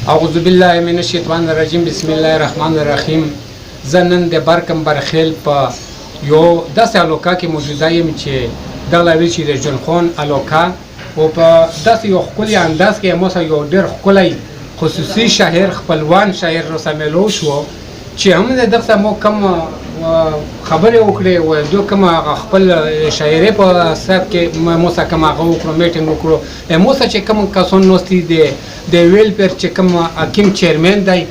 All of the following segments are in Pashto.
اعوذ بالله من الشیطان الرجیم، بسم الله الرحمن الرحیم. زه نن د برکم برخیل په یو داسې علاقه کې موجوده یم چې دغه ویل چې د جنخون علاقه، او په داسې یو ښکلي انداز کې مو سره یو ډېر ښکلی خصوصي شاعر، خپلوان شاعر راسره میلو شو چې هم د دغه مو کوم خبرې وکړې او دوی کوم هغه خپل شاعرۍ په سر کې مو سره کوم هغه وکړو، میټینګ وکړو. مو سره چې کوم کسان نوستي دی، د ویلفیر چې کوم حکیم چیرمن دی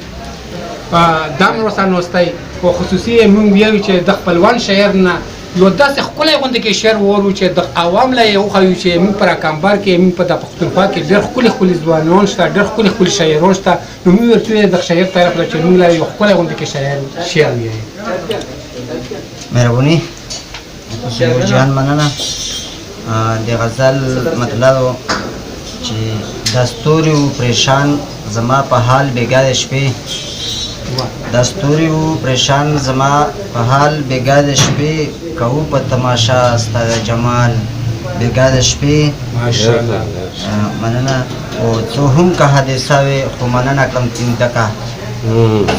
دا هم ورسره نوستی، او خصوصي مونږ ویو چې د خپلوان شاعر نه یو داسې ښکلی غوندې کې شعر وورو چې د عوام له یې وښیو چې موږ په راکمبر کې، موږ په د پښتونخوا کې ډېر ښکلي ښکلي ځوانان شته، ډېر ښکلي ښکلي شاعران شته. نو موږ ورته ویل د شاعر طرف له چې موږ له یو ښکلی غوندې کې شاعر شعر ویایي. مهرباني جان، مننه. د غزل مطلب چې دا ستوري وو پریشان زما په حال بېګا د شپې، دا ستوري وو پریشان زما په حال بېګا د شپې، کوو په تماشا ستا د جمال بېګا د شپې. ماشاءالله. مننه. او څو هم که حادثه وي خو مننه کړم تیندکه،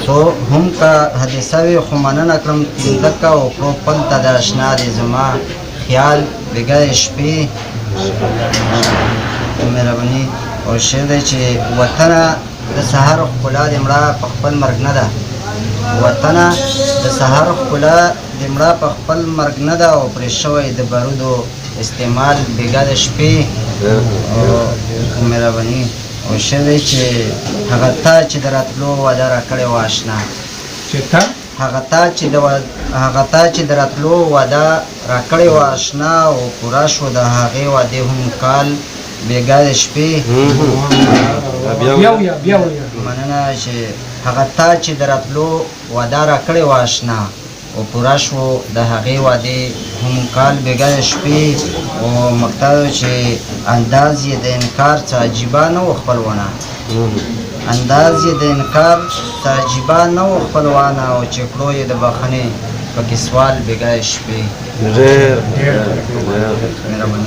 څو هم که حادثه وي خو مننه کړم تیندکه، او کړو پل ته د اشنا دی زما خیال بېګا د شپې. مهرباني. او شعر دی چې وطنه د سهار ښکلا دې مړه په خپل مرګ نه ده، وطنه د سهار ښکلا دې مړه په خپل مرګ نه ده، او پرې شوی د بارودو استعمال بېګا د شپې. او مهرباني. او شعر دی چې هغه تا چې د راتلو وعده راکړې وه اشنا، چې تا هغه تا چې د راتلو وعده راکړې وه اشنا، او پوره شو د هغې وعدې هم کال بېګا د شپې. بیا ویا، بیا ویا. مننه. چې هغه تا چې د راتلو وعده راکړې وه اشنا، او پوره شو د هغې وعدې هم کال بېګا د شپې. او مقطع چې انداز یې د انکار څه عجیبه نه و خپلونه، انداز یې د انکار څه عجیبه نه و خپلوانه، او چې کړو یې د بخښنې پکې سوال بېګا د شپې. ډېر مهرباني.